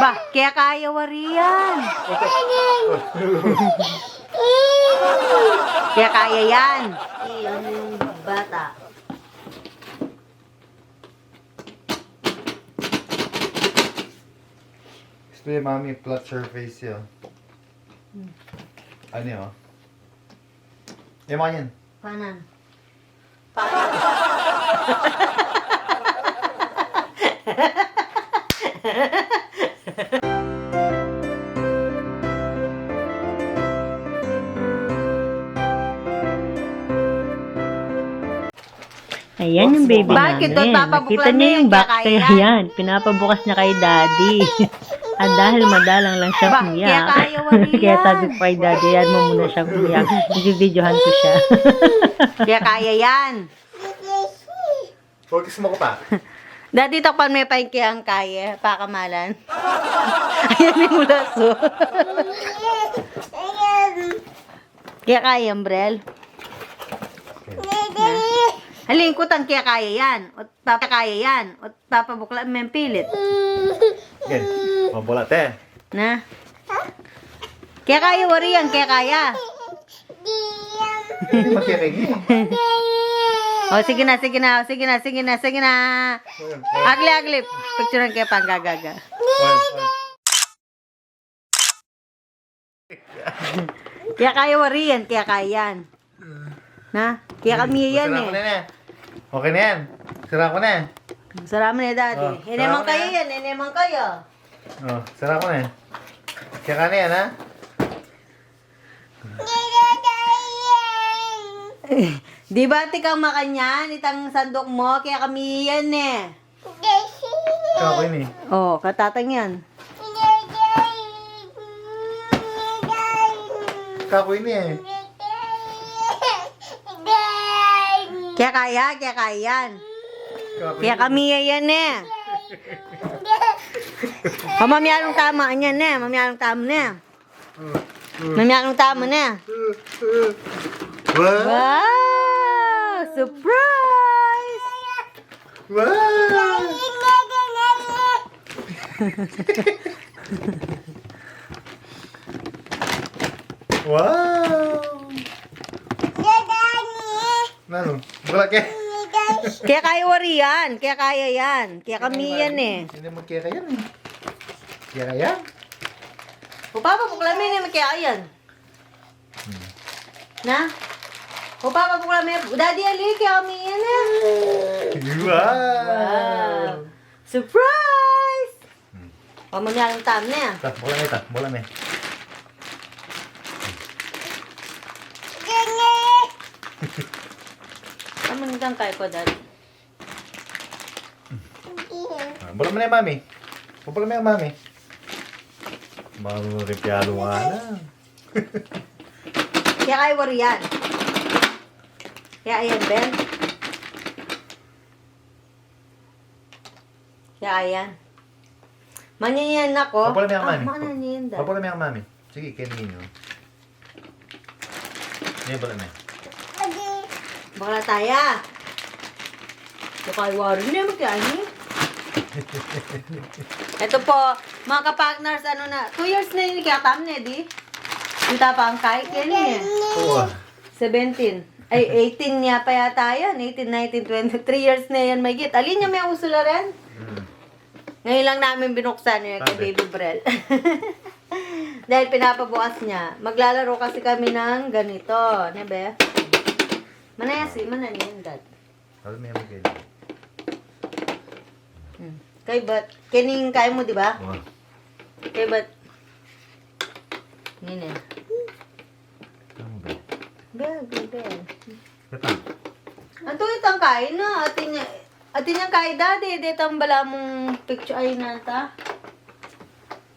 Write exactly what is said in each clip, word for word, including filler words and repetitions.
Ba, kaya kaya wari yan. Kaya kaya yan. Iyan yung bata. Gusto ni Mami flat surface yun. Ano yun? Yung mga yan. Panan? Panan? Ayan yung baby namin. Bakit? Nakita niya yung box. Kaya yan, pinapabukas niya kay daddy. At dahil madalang lang siya umiyak, kaya sabi ko kay daddy, "Ayan mo muna siyang umiyak. Bibidyohan ko siya." Kaya kaya yan. Huwag sumagot pa. Daddy, takpan me pa yung kaya kaya. Pakamalan. Ayan yung mulaso. Kaya kaya, Brel. Halin ku tang kaya kaya yan. O papa kaya yan. O papa bukla, meng pilit. Yan. Mabula te. Na. Kaya kaya, wari yan, kaya kaya. Hindi makikigi. O, sige na, sige na, sige na, sige na, sige na. Agli, agli. Picturean kaya panggagaga. Kaya kaya wari yan, kaya kaya yan. Na? Kaya kami yan eh. Okay na yan. Sira ko na. Sira mo na, daddy. Oh, sira ko na yan. Hindi man kaya yan, hindi man kaya. Oh, sira ko na. Kaya kaya na yan, ha? Di ba, tikang makanyan, itang sandok mo, kaya kami yan eh. Kaku ini. Oh, katatang yan. Kaku ini eh. Kaya kaya, kaya kaya yan. Kaku ini. Kaya kami yan eh. Pamamyalong tama, yan eh. Mamyalong tama na. Mamianung tamu ne. Wow! Wow! Surprise! Wow! Wow! Nanu? Bukla ke? Kaya kaya wari yan. Kaya kaya yan. Kaya kami yan eh. Hindi mo kaya kaya yan eh. Kaya kaya? O papa, bukla me ne, kaya kaya yan. Hmm. Na? O papa, bukla me. Daddy, ali, kaya kami yan eh. Wow! Wow! Surprise! Hmm. Pamanyang tam na. Ta, bukla me, ta, bukla me. Kamu nitang kay ko, Dad. Ah, bukla me ne, Mami. Bukla me ne, Mami. Marunung rin piyalo nga na. Kaya kaya wari yan. Kaya ayan, Ben. Kaya ayan. Manyanyan ako. Papala mi ang mami. Manyanyan da. Papala mi ang mami. Sige, kainin niyo. Yan, bukla na. Bukla taya. Bukla wari ne, magkaya ni. Ito po, mga kapartners, ano na, two years na yun, kaya tam ne, di? Kita pa ang kahit yan eh. Oo. Seventeen. Ay, eighteen niya pa yata yan. Eighteen, nineteen, twenty. Three years na yan, mahigit. Alin niya may uso la rin? Hmm. Ngayon lang namin binuksan yun kay Baby Brel. Dahil pinapabukas niya. Maglalaro kasi kami ng ganito. Ne, be? Manaya si, manaya yan, Dad. Alam mo yan, Miguel. Hmm. Kay Bat, kining kaya mo, di ba? Oo. Kay Bat. Nini. Ano ba? Be, be, be. Katang. Ato itang kain na. Atin niya, atin niyang kain, Daddy. Detang bala mong picture ay nata.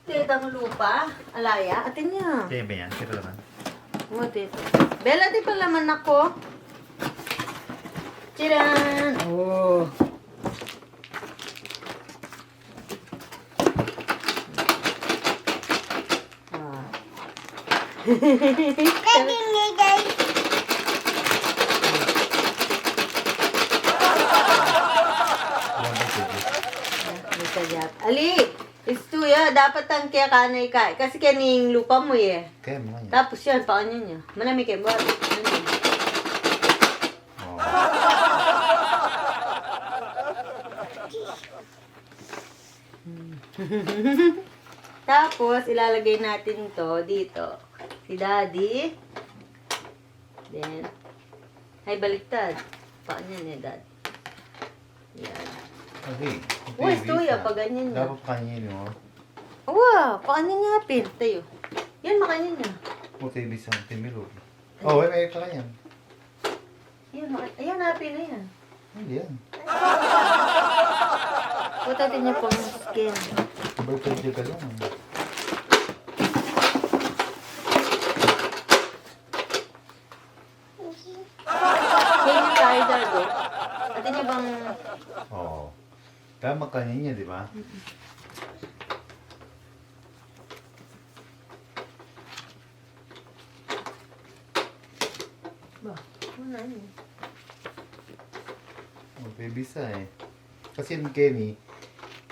Detang lupa. Alaya. Atin niya. Kaya ba yan? Kaya ba naman? O, atin. Bela, di pala man ako. Tiran! O. Ah. Bisa jat. Ali! Istu ya, dapat ang kaya kanay ka. Kasi kaya ning lupa mu, e. Kaya mu yan. Tapos yan, pakanyan ya. Manami kaya buat. Ano? Oh. Tapos, ilalagay natin 'to dito. Si Daddy. Then, ay, baliktad. Pakanyan e, Dad. Yan. Okay. Uy, baby, istu ya, isa. Paganyan ya. Dapat pakanyan ya, o. Wa, pakanyan ya, pin. Tayo. Yan, makanyan ya. Okay, bisa, timilo. O, e, e, pakanyan. Yan, maka-, ayan, happy na yan. Hindi yan. Putatin niya pang skin. Sabay pwede ka lang. Yan yung tired, e. Atin niya bang Oo. Tama kanina, di ba? Ba, ano na yun? O, pwede bisa e. Kasi yung Kenny,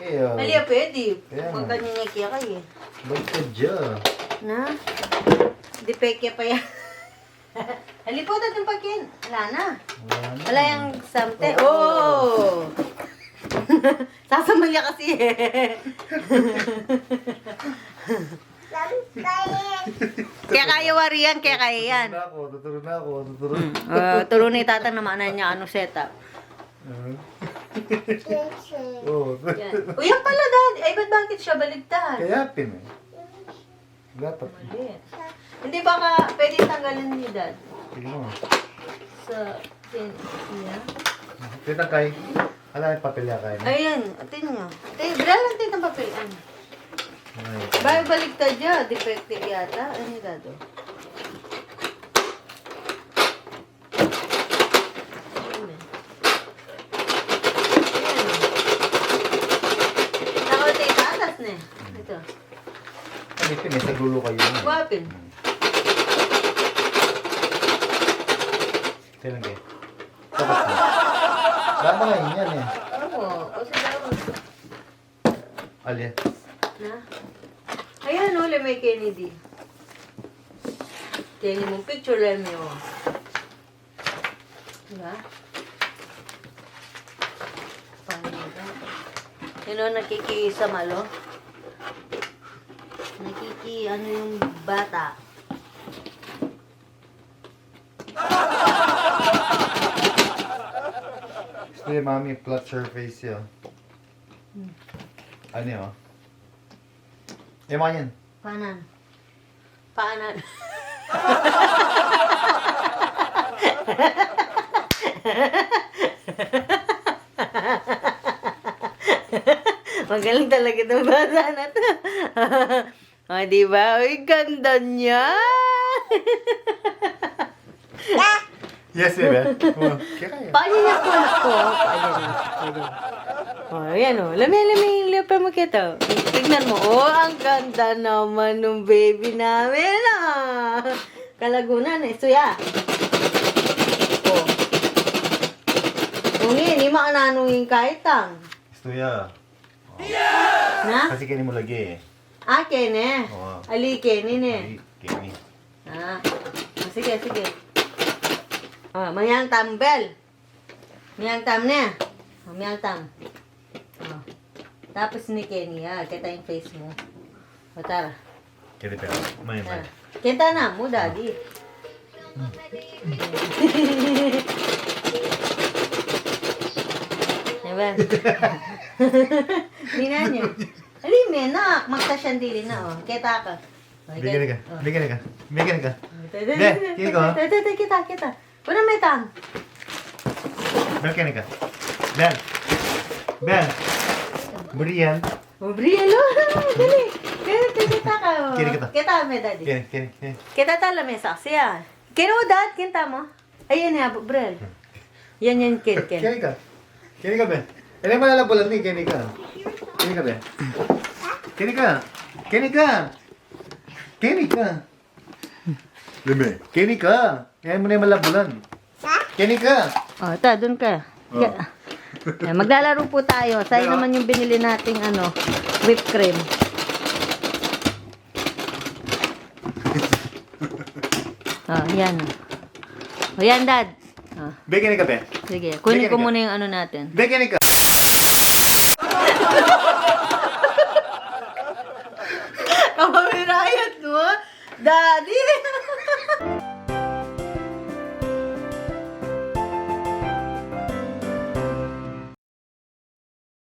e, o. Mali, pwede. Kaya nga. Magkanya niya kaya kayo e. Baliktad ya. Na? Di peke pa yan. Halipot at yung pagkin. Wala na. Wala na. Wala yung something. Oo. O! Sasamal niya kasi e. Kaya kaya wari yan, kaya kaya yan. Tuturo na ako, tuturo na ako, tuturo na. Hmm. Ah, turo ni Tatang na maana niya, ano, setup. Ah. Oo. Yan. O, yan pala, Dad. Ay, ba't bakit siya baligtad? Kaya pin e. Dapat. Mali. Hindi, baka pwede tanggalin ni Dad. Sige mo. Sa, yan, yan. Kita kay, ala, yung papel ya kay. Ayan, atin nga. Ate, Brel, atin ang papel, ano? Ay. Ba, baligtad ya. Defective yata. Ano yung Dad, o? Ayan. Ayan. Nakaw, ate, tatas na e. Ito. Ano ito, may sagulo kayo na. Wapin. Hmm. Kailan kayo? Tapos na. Tama nga yun yan e. Oo, kasi dapat. Alin? Na? Ayan o, lame Kenny di. Kenny mung picture, lame o. Diba? Paano ba? Yun o, nakikisamal o. Nakiki-, ano yung bata. Gusto niya, Mami, flat surface ya. Hmm. Ano yun? E, mga yan. Panan. Panan. Magaling talaga itong bata na 'to. O, di ba? Uy, ganda niya. Yes, baby. O, kaya, kaya. Paano niya po, anak ko? Paano niya? Paano? O, ayan o. Lami, lami, lami pa mo kita. Tignan mo. O, ang ganda naman nung baby namin, ah. Kalagunan, e, suya. O. Kung ini, makananu ing kaitang. Suya. Na? Kasi keni mu lagi e. Ah, keni. Oo. Ali keni ne. Ali keni. Ah. Ah, sige, sige. Ah, mayang tambel. Mayang tam ne. Ah, mayang tam. Ah. Tapos ni keni, ah, kita ing face mu. O, tara. Kaya pera, may, may. Ah. Kenta na mu, Daddy. Diba? Di na niya. Ali, menak, magtasyandili na, o. Keta ka. O, bigyan ka. O. Bigyan ka. Bigyan ka. Dali, dali, dali, kita, kita. Una, metang. Bel, keni ka. Bel. Bel. Brian. O, Brian, o. Dali. Keni, keni, kita ka, o. Keni kita. Kita, me, Daddy. Keni, keni, keni. Kita tala, me, saksi, ah. Keni, o, Dad, kenta mu. Ayan, ya, Brel. Yan, yan, keni, keni. Keni ka. Keni ka, Bel. Ini malalabulan ni, keni ka. Keni ka, Bel. Keni ka. Keni ka. Keni ka. Leme. Keni ka. Yan mu na ing malabulan. Keni ka. O, ta, dun ka. O. Ka-, eh, maglalaro po tayo. Sayang naman yung binili nating ano. whipped cream. Ah, yan. O, yan, Dad. Ah, Bigyan ka, be. Sige, kunin Bigyan ko ka. muna yung ano natin. Bigyan ka.